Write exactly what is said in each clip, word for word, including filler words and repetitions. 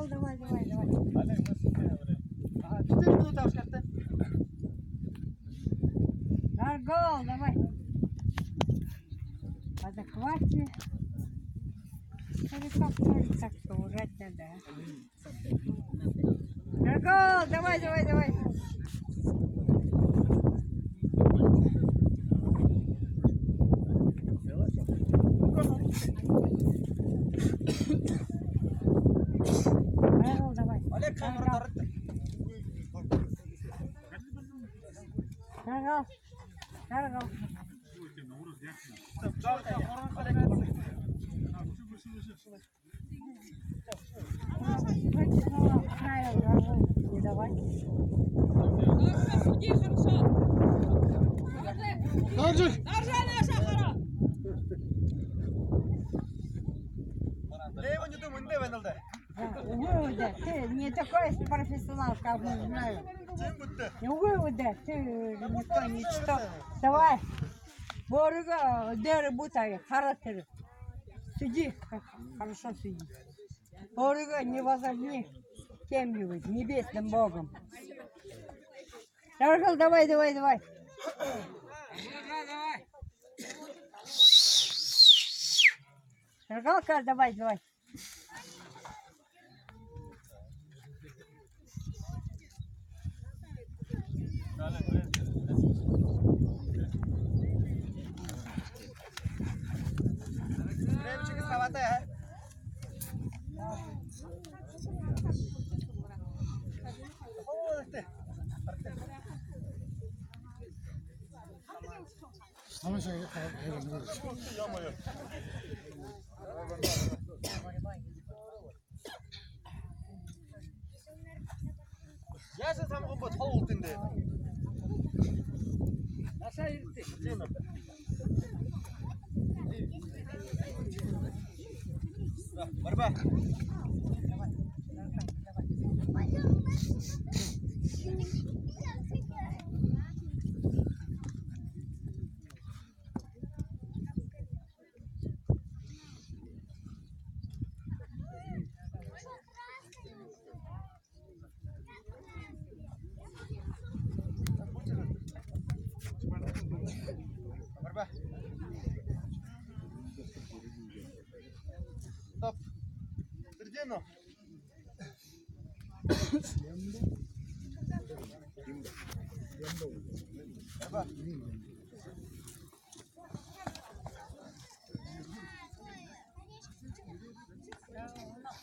Давай, давай, давай. Ага, четыре минуты, Оскар, ты. Жаргал, давай. Подхвати. Или как-то так-то ужать надо, а? Жаргал, давай, давай, давай. Жаргал, давай. Олег, камера тарыт. Жаргал. Жаргал. Лево не думай, не вынул, да. Үгы, да, ты не такой профессионал, как мы знаем. Үгы, да, ты никто, ничто. Давай. Бөөригөө дээрэ бутагы, хара тэрэ. Сиди, хорошо сиди. Бөөригөө не возомни кем-нибудь, небесным богом. Жаргал, давай, давай, давай. Жаргал, давай, давай. Яасан самган бод хоолтын дээ. Наша иртэ. Борьба. Борьба. Стоп. Середину. Борьба.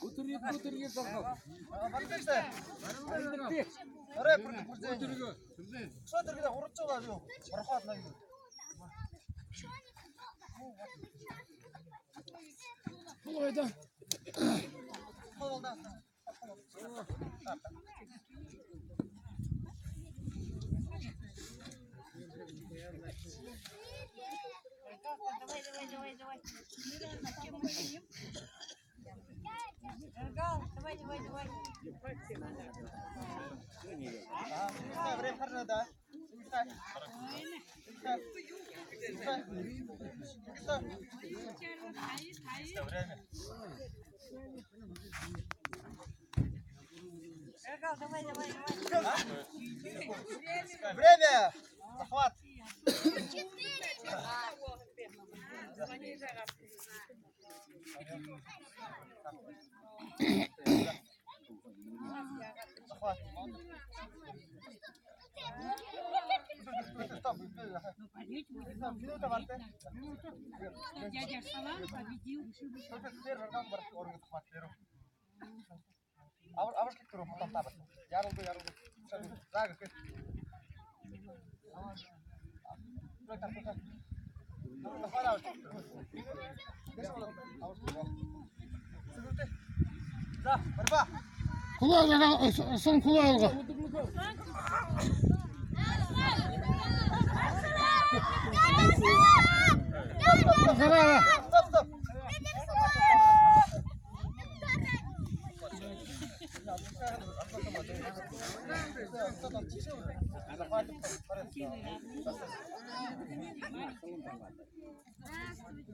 Үтэр, үтэр, үтэр, Жаргал. Орой, предупреждение. Что ты, когда урод, что ли? Проход на юг. Ой, да. Холодно. Давай, давай, давай, давай. Жаргал, давай, давай, давай. А, время хорошо, да? Время. Время. Захват. Захват. Стоп. Минута, Марта. Дядя Арсалан победил. Только первый раунд, Марта, захват первый. Абар, абар шкет түрүү, потом табар. Ярылды, ярылды. Зага, кет. За, борьба. Кулай, сон кулай алга. Стоп, стоп.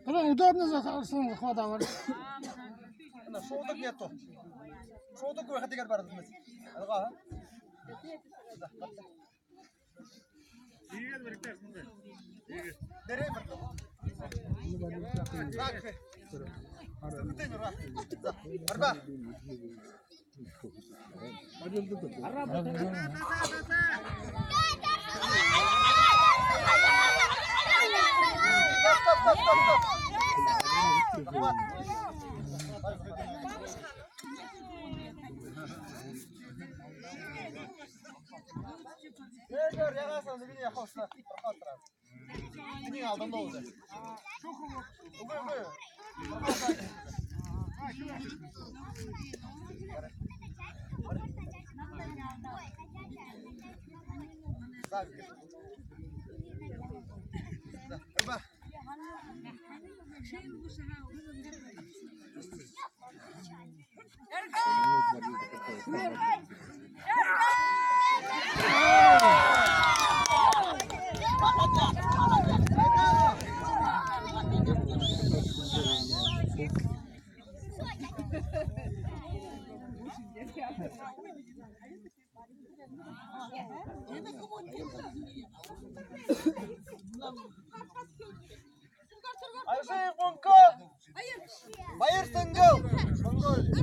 Потом удобно за-, захватывать. Шуудаг нету. Шуудаг гү, хатыгаар барилдана. Алга, а? За, барта. Иигээд баригтаа, шуудаг. Иигээд. Дээрээ барта. Так. Барба. Эниие алдана даа. Үгы, үгы. За, үгы. За, үгы. Альши Бунко! Баяр Сангал! Монголия!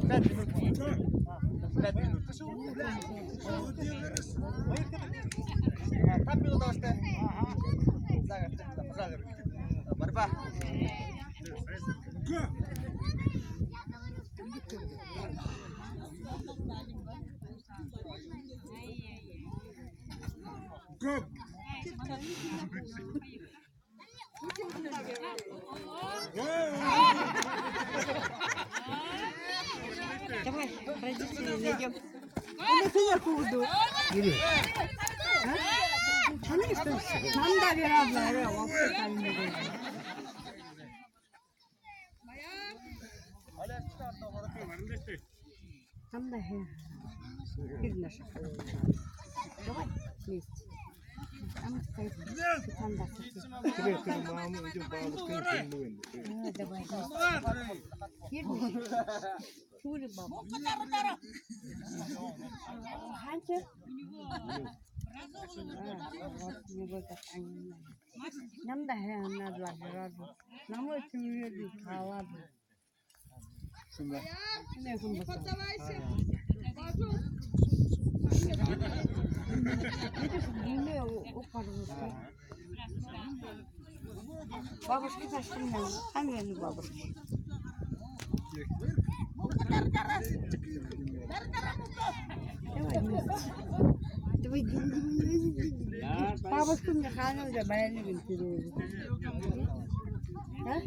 Пять минут. Пять минут. Там минут осталось. Борьба. Давай, родители, идём. Или ты я куда? А? Они что? Там, наверное, вообще там не будет. Там, да, э, видно, что. Давай вместе. Там стоит. Там, да, стоит. Тебе, ты, мама, идём, бабушка, идём, мы. А, давай, давай. Видно? Чули бабушка. Ханча? А, вот, не вот так они. Нам да, э, надо сразу. Нам вот не видно, халат. Не поддавайся. Видишь, длиннее у, у подводки. Бабушка, зачем нам? А мне не бабушка. Давай, давай, давай, давай. Бабушка мне хана уже баянный вентилирует. А?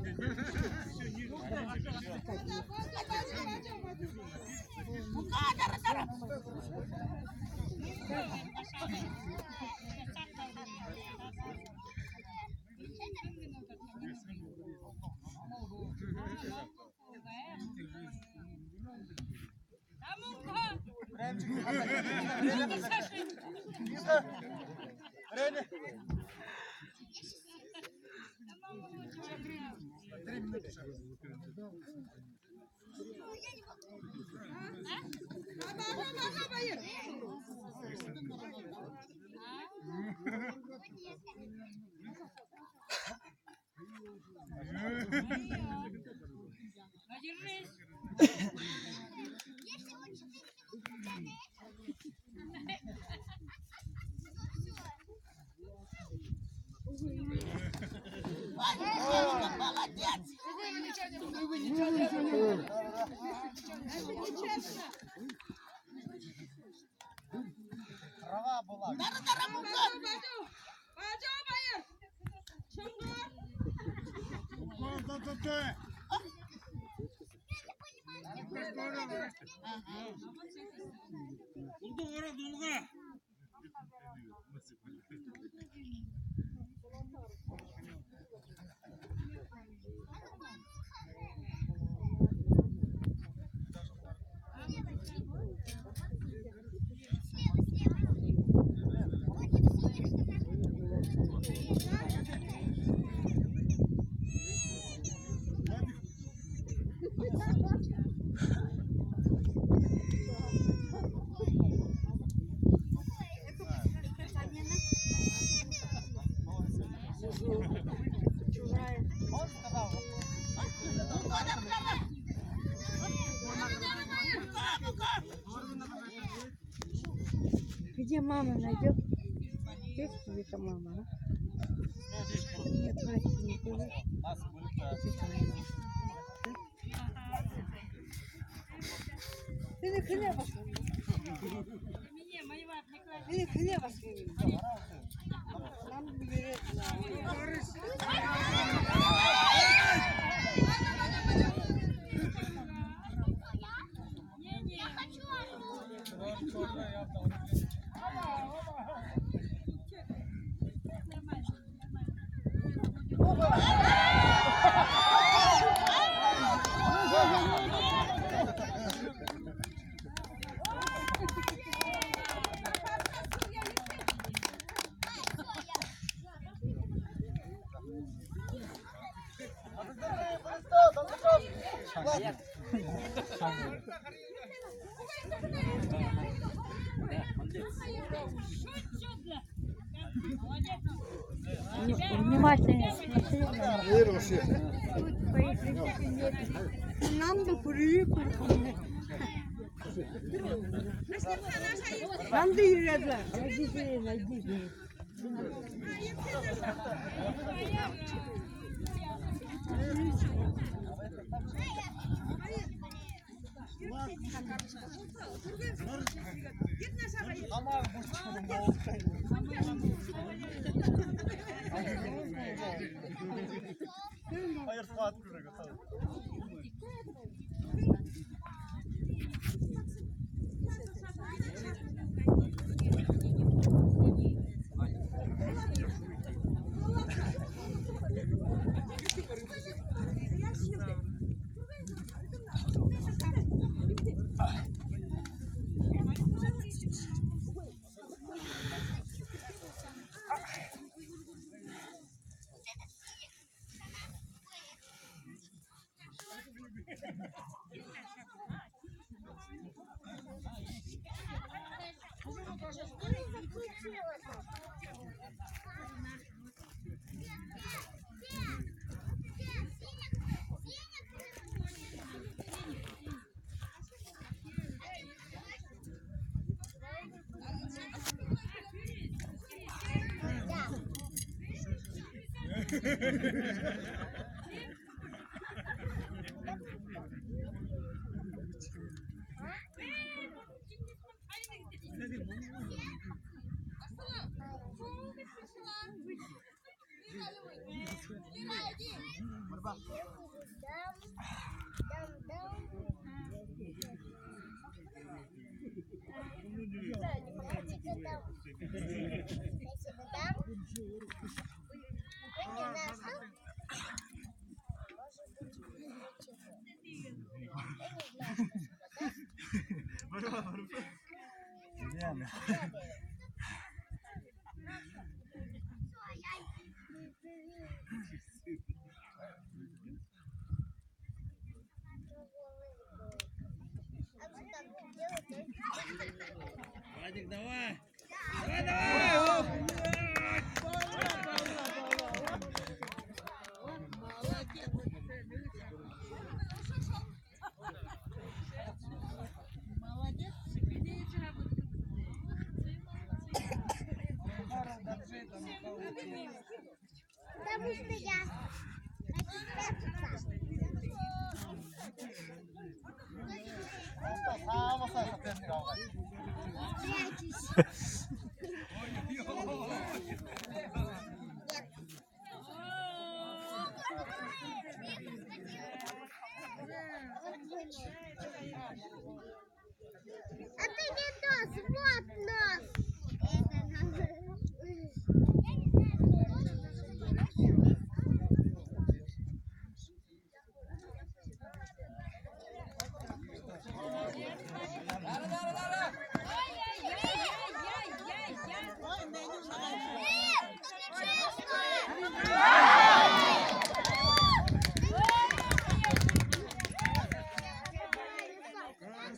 Трава была. Булда ороод унгаа. Где мама найдёт? Есть где-то мама, а? Нет, Васька не было. Ты не хлеба. Ты не хлеба. Нам не верят. Внимательно смотри. Нам бы привыкнуть. Нам бы и это. Найди, найди. Хоёр схватка уже готовы. Владик, давай! Давай, давай! Оп! Молодец, сильнее работай. Потому что я хочу спрятаться. Прячусь.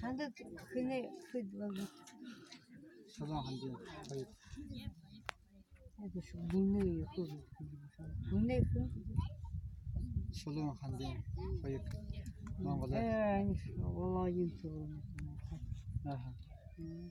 Хандад хэнэй хэд болоо? Солон Хандын хоёр. Эдэ ши бүнэй хүн. Бүнэй хүн. Солон Хандын хоёр. Монгол. Э, они ши Володин Солон. Аха. М.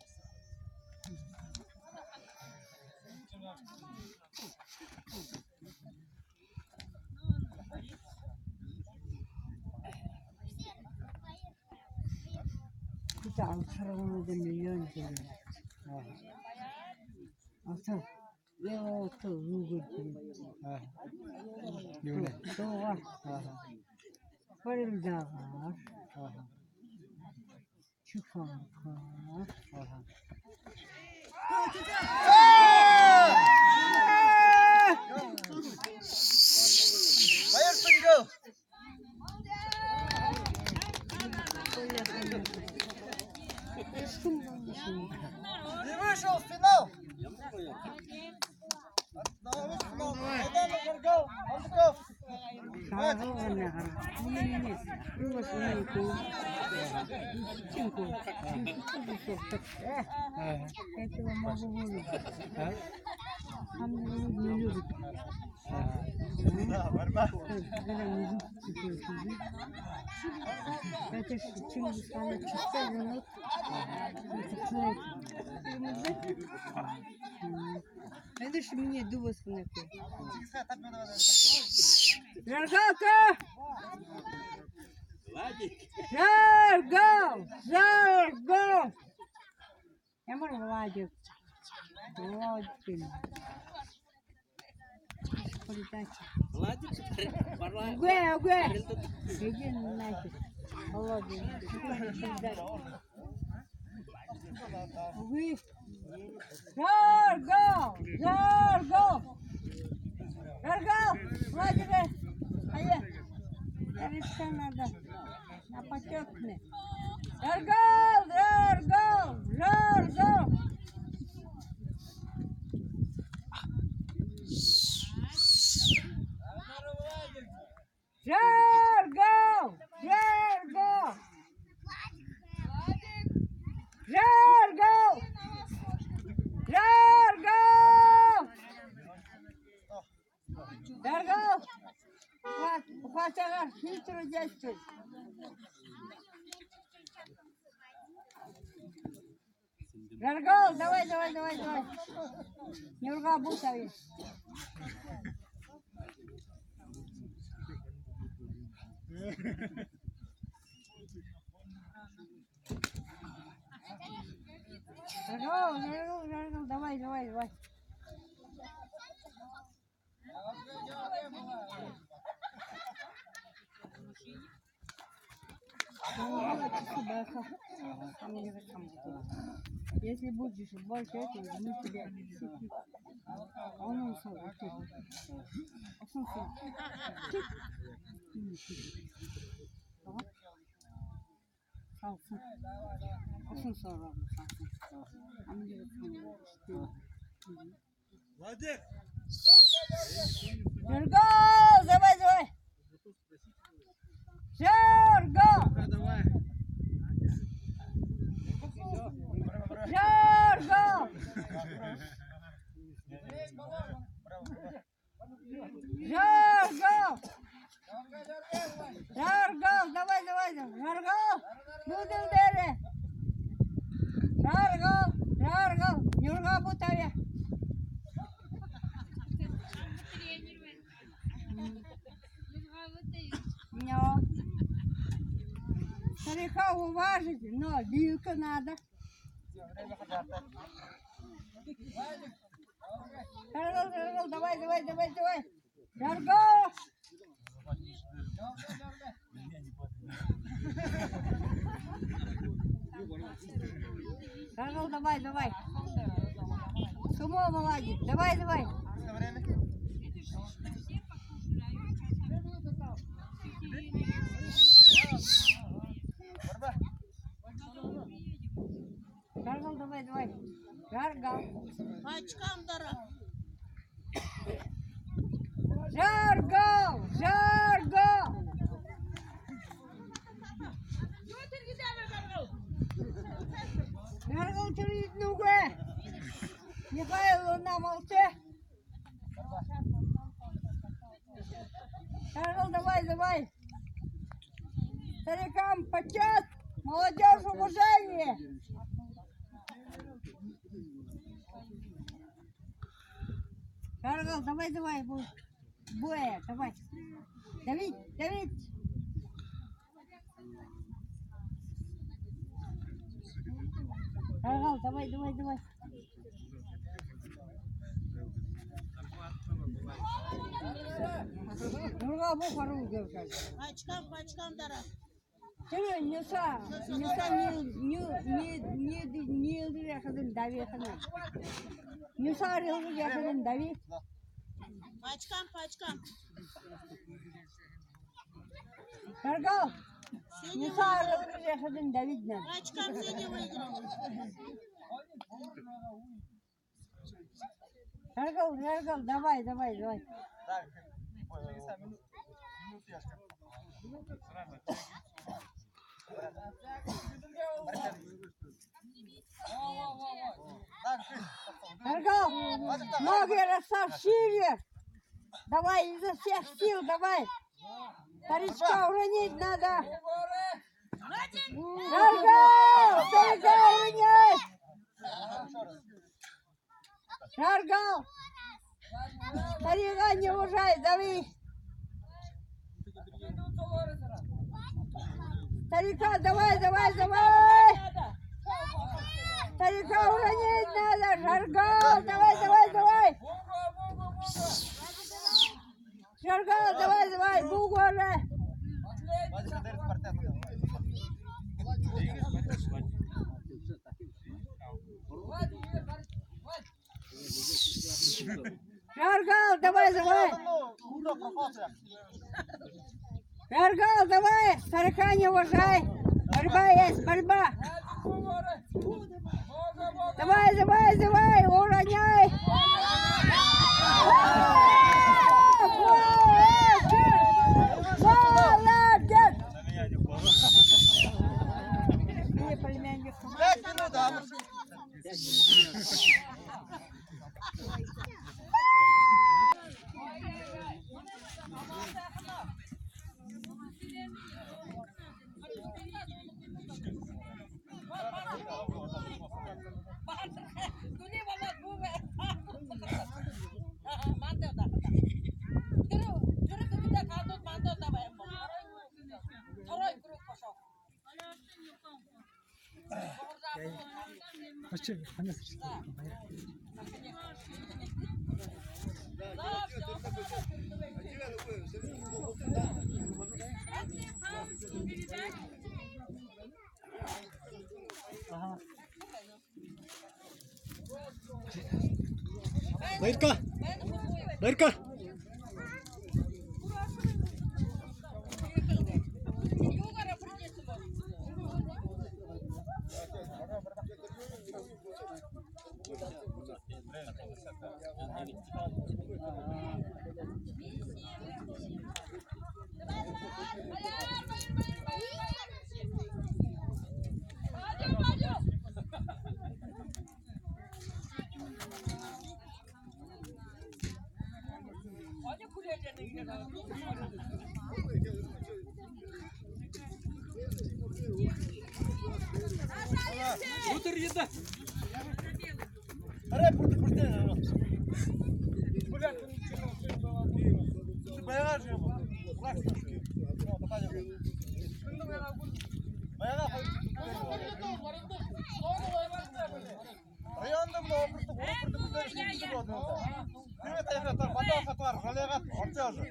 Куда алхаргана да миллион төгрөг. Аха. Ата, яа, ата, үгы. Аха. Юунэ? Дуугаа. Аха. Барилдаагаар. Аха. Чухалка. Аха. Баяр Сэнгэ! Ты вышел в финал! Этого могу вырубить. Он меня не любит. Это ж Чингисхан, чисто вино. Это ж мне дубовская. Жаргалка! Жаргал! Жаргал! Ямар Владик? Владик. Передача. Владик, Варла-, үгы, үгы. Иди нафиг. Владик. Үгы. Жаргал! Жаргал! Жаргал! Владик! Ая! Решать надо. На почётный. Жаргал! Жаргал! Жаргал! Жаргал! Жаргал! Жаргал! Жаргал! Жаргал! Ухаатайгаар, хитро действуй. Жаргал, давай, давай, давай, давай. Нюрга бутави. Жаргал, Жаргал, Жаргал, давай, давай, давай. Если будешь больше этого, мы тебя всех. Он, он сам, вот тут. Он сам. Салсан. Усан соогоо салсан. Амжират хамаг. Владик! Жаргал, давай, давай! Жаргал! Давай. Жаргал! Жаргал, давай, давай, давай. Жаргал! Нүүдэл дээрэ! Жаргал! Жаргал! Нюрга бутави. Но. Старика уважить, но вилка надо. Жаргал, Жаргал, давай, давай, давай, давай. Жаргал! Жаргал, давай, давай. Сумо, молодец. Давай, давай. Жаргал, давай, давай. Жаргал. Очкам дара. Жаргал, Жаргал. Тэрэ нүгөө. Михаил, на, молчи. Жаргал, давай, давай. Старикам почёт, молодёжь уважение. Жаргал, давай, давай, бу-, буэ, давай. Давить, давить. Жаргал, давай, давай, давай. Жаргал, бу харуу, девушка. Пачкам, пачкам, дара. Тэрэ нюуса, нюуса нюу, нюу, нюу, нюу, нюу яахадань давихана. Нюуса арилга яахадань дави. Пачкам, пачкам. Жаргал, нюуса арилга яахадань давидна. Пачкам, синий выиграл. Жаргал, Жаргал, давай, давай, давай. Жаргал, ноги расставь шире. Давай, изо всех сил, давай. Старичка уронить надо. Жаргал, старика уроняй. Жаргал! Старика не уважай, дави! Старика, давай, давай, давай! Старика уронить надо, Жаргал, давай, давай, давай! Жаргал, давай, давай, бу горе! Жаргал, давай, давай! Жаргал, давай! Старика не уважай! Борьба есть, борьба! Давай, давай, давай, уроняй! Молодец! Мне племянник. Баярка! Баярка! Районда мына округта, округта бүтэн шүлжэ болоод байна. Тэрэ тайга таар, бата хатаар жаляагаад оржо уже.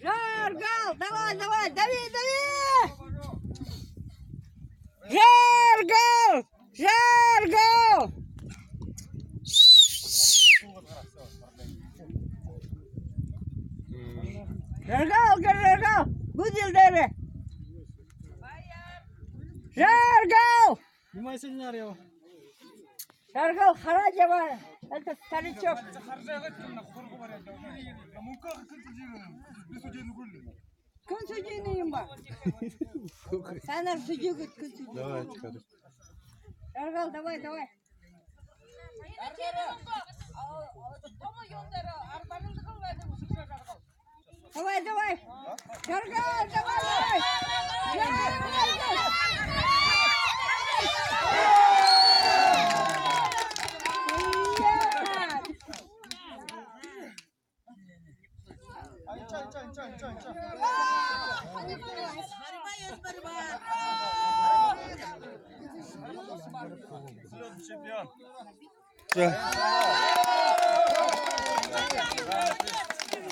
Жаргал, давай, давай, дави, дави! Жаргал! Жаргал! Жаргал, Жаргал! Гүдэл дээрэ! Жаргал! Внимательно, Арёл. Жаргал, хараад ябаа. Это старичок. Хэн судья юм бэ? Һайнаар судья гээд хэн судья? Давайте, короче. Жаргал, давай, давай. Давай, давай. Жаргал, давай, давай.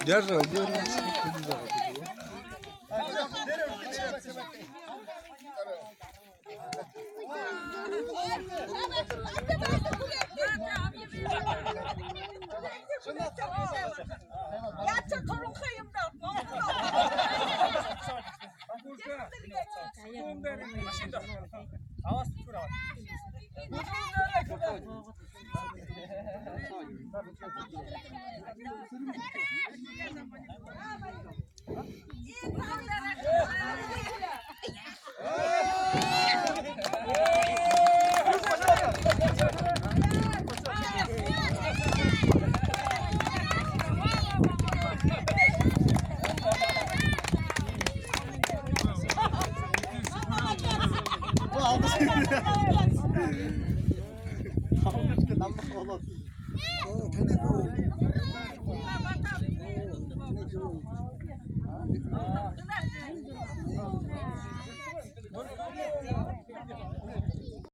Держи, держи.